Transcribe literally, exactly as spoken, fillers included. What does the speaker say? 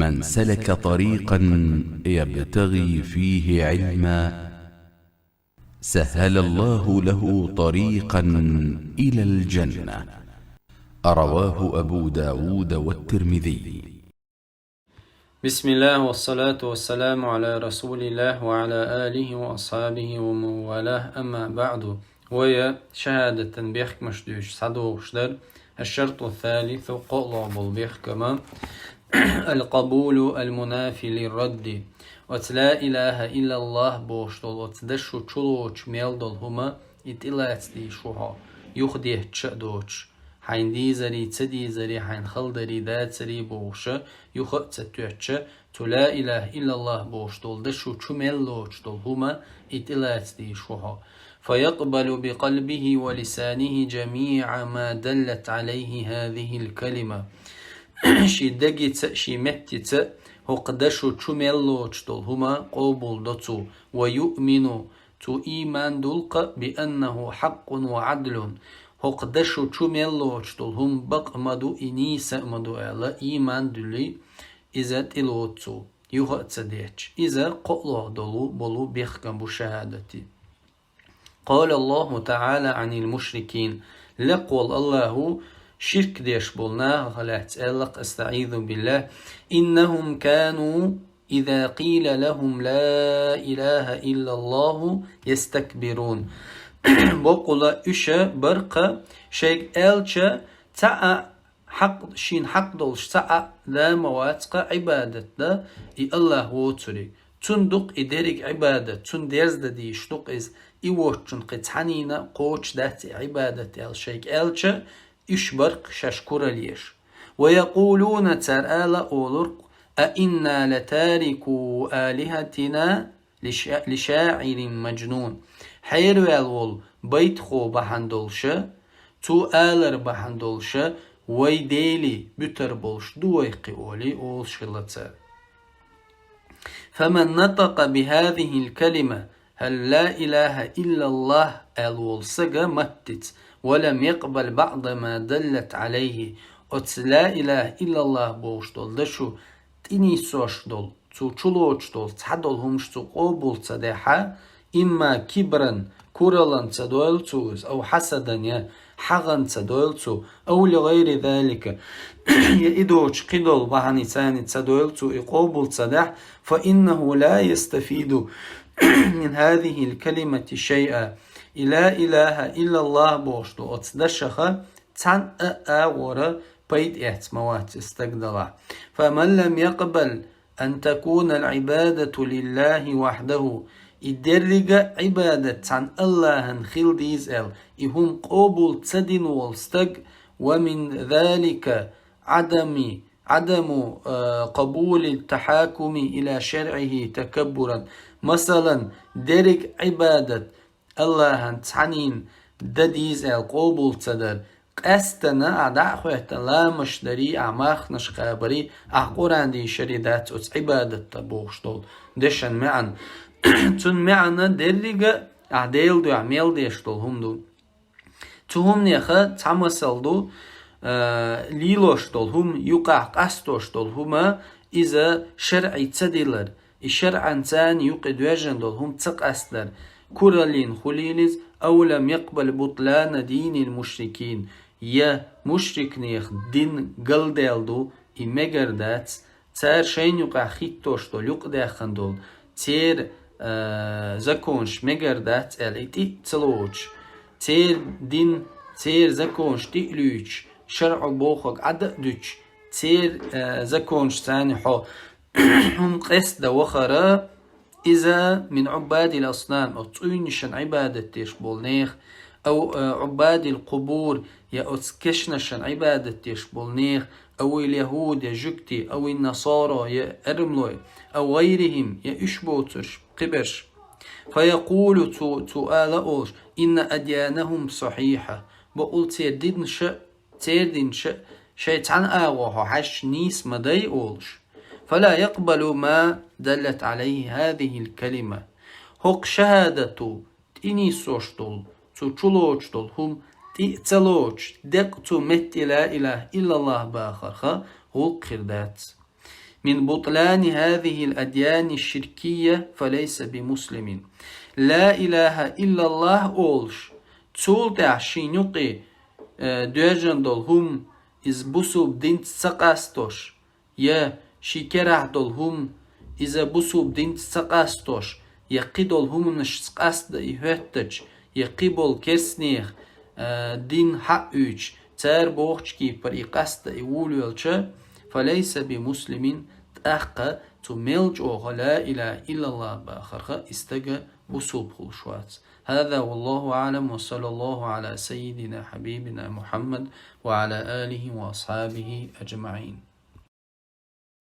من سلك طريقا يبتغي فيه علما سهل الله له طريقا إلى الجنة. رواه أبو داود والترمذي. بسم الله والصلاة والسلام على رسول الله وعلى آله وأصحابه ومن والاه، أما بعد. Вай шахӀадатан бехкамаш дуьйцуш схьадоагӀаш дар. الشرط الثالث, кхоалгӀа бола бехкам, القبول المنافي للرد. Оцу لا إله إلا الله бохуш долу оцу дашо чулоцуш мел долу хӀума, и тӀелаца дийш ву хьо, юхадетташ а доцуш, хьайна дийзарий, ца дийзарий, хьайна хала дарий, дацарий бохуш, юха а ца тоьттуш, цу لا إله إلا الله бохуш долу дашо чу мел лоцуш долу хӀума, и тӀелаца дийш ву хьо. فيقبل بقلبه ولسانه جميع ما دلت عليه هذه الكلمة. Шен дегица а, шен меттица а хӀокху дашо чу мел лоцуш долу хӀума къобалдо цо, ويؤمن, цо ийман дуллу-кх, بأنه حق وعدل. ХӀокху дашо чу мел лоцуш долу хӀума бакъ а ма ду, и нийса а ма ду аьлла, ийман дуьллий, иза тӀелоцу цо, юха а ца детташ. Иза кхоалгӀа долу болу бехкам бу шахӀадатан. قال الله تعالى عن المشركين. Лекха волу АллахӀа ширк деш болу нахах лаьцна аьлла-кх: أستعيذ بالله. إنهم كانوا إذا قيل لهم لا إله إلا الله يستكبرون. Бакъ а, уьш бара-кх, шайга аьлча, цхьа а хьакъ, шена хьакъ долуш цхьа а да ма вац-кх Ӏибадат дан и АллахӀ воцург. Цунна ду-кх и дерриг Ӏибадат, цунна дерза дан дийш ду-кх иза, и воцчунна кхин цхьаннена а кхочуш дац и Ӏибадат аьлла шайга аьлча, уьш бара-кх шаьш куралла еш. ويقولون, цара ала а олура-кх: أئنا لتاركو آلهتنا لشا-، لشاعر مجنون. Хьераваьлла волу байтахо бахьана долуш а, цо алар бахьана долуш а, вай Дела буьтур болуш ду вай кхин олий, олуш хилла цара. فمن نطق بهذه الكلمة, хӀара لا إله إلا الله аьлла волу сага маттица, ولم يقبل بعض ما دلت عليه, оцу لا إله إلا الله бохуш долу дашо тӀенисдеш долу, цо чулоцуш долу цхьадолу хӀумнаш цо къобал ца дахь а, إما كبرا, кураллан ца дойла цо иза, أو حسدا, я хьагӀан ца дойла цо, أو لغير ذلك, я и доцуш кхидолу бахьаний царний ца дойла цо и къобал ца дахь, فإنه لا يستفيد من هذه الكلمة شيئا. И لا إله إلا الله бохуш долу оцу дашах цхьана а агӀора пайда эцна ма вац и стаг делахь. فمن لم يقبل أن تكون العبادة لله وحده, и деррига а Ӏибадат цхьана АллахӀана хила деза аьлла, и хӀума къобал ца дина волу стаг, ومن ذلك عدم، عدم, э, قبول التحاكم إلى شرعه تكبرا. Масалан, дерриг а Ӏибадат АллахӀана цхьаннена дан деза аьлла къобал ца дар, къаьсттина ахь дӀа а хӀоьттина ламазаш дарий, ахь марханаш кхабарий, ахь Къуръан дийшарий дац оцу Ӏибадат дан бохуш долу дешан маьӀна. Цуьнан маьӀна деррига а ахь Делан дуьхьа мел деш долу хӀума ду. Цу хӀуманех цхьа масал ду, а, лелош долу хӀума, юкъахь къастош долу хӀума, иза шарӀе ца дилар, и шарӀан царна юкъе доьжна долу хӀума ца къастар, кураллина хуьлийла иза, أو لم يقبل بطلان دين المشركين, я мушрикнех дин галдаьлла ду, и мегар дац, цара шайна юкъахь хӀиттош долу, юкъадаьхна долу, церан, а, законаш мегар дац аьлла, и тӀе а ца лоцуш, церан дин, церан законаш тӀе а луьйчуш, шарӀо бохург Ӏад а дуьтуш, церан, а, законаш царна хьо хӀума къаста вахара, иза من عباد الأصنام, оцу цӀуйнашна Ӏибадат деш болу нех, أو, а, عباد القبور, я оцу кешнашна Ӏибадат деш болу нех, أو اليهود, я жуьгтий, أو النصارى, я эрмалой, أو غيرهم, я уьш боцурш, кхиберш. فيقول, цо, цо ала а олуш: إن أديانهم صحيحة. Бакъволу церан динаш а, церан динаш а шайн цхьана агӀо хьо хьаьжча нийса ма дай олуш. فلا يقبل ما دلت عليه هذه الكلمة. ХӀокху шахӀадато тӀенисдеш долу, цо чулоцуш долу хӀума тӀе а ца лоцуш, декъа цо метте لا إله إلا الله бахарх гӀуллакх хир дац. من بطلان هذه الأديان الشركية فليس بمسلم. لا إله إلا الله олуш, цул тӀехьа ший юкъе, э, доьжна долу хӀума иза бусулба динца ца къастош, я ший керахь долу хӀума иза бусулба динца ца къастош, я кхидолу хӀуманашца къастадан и хӀоьттича, я кхиболу керстанех, э, дин хьаъуьйтуш, цара бохучу кепара и къастадан и волавелча, فليس بمسلم, тӀаккха цу мел чӀогӀа لا إله إلا الله бахарх и стаг бусулба хуьлуш вац. هذا والله أعلم، وصلى الله على سيدنا حبيبنا محمد وعلى آله وأصحابه أجمعين.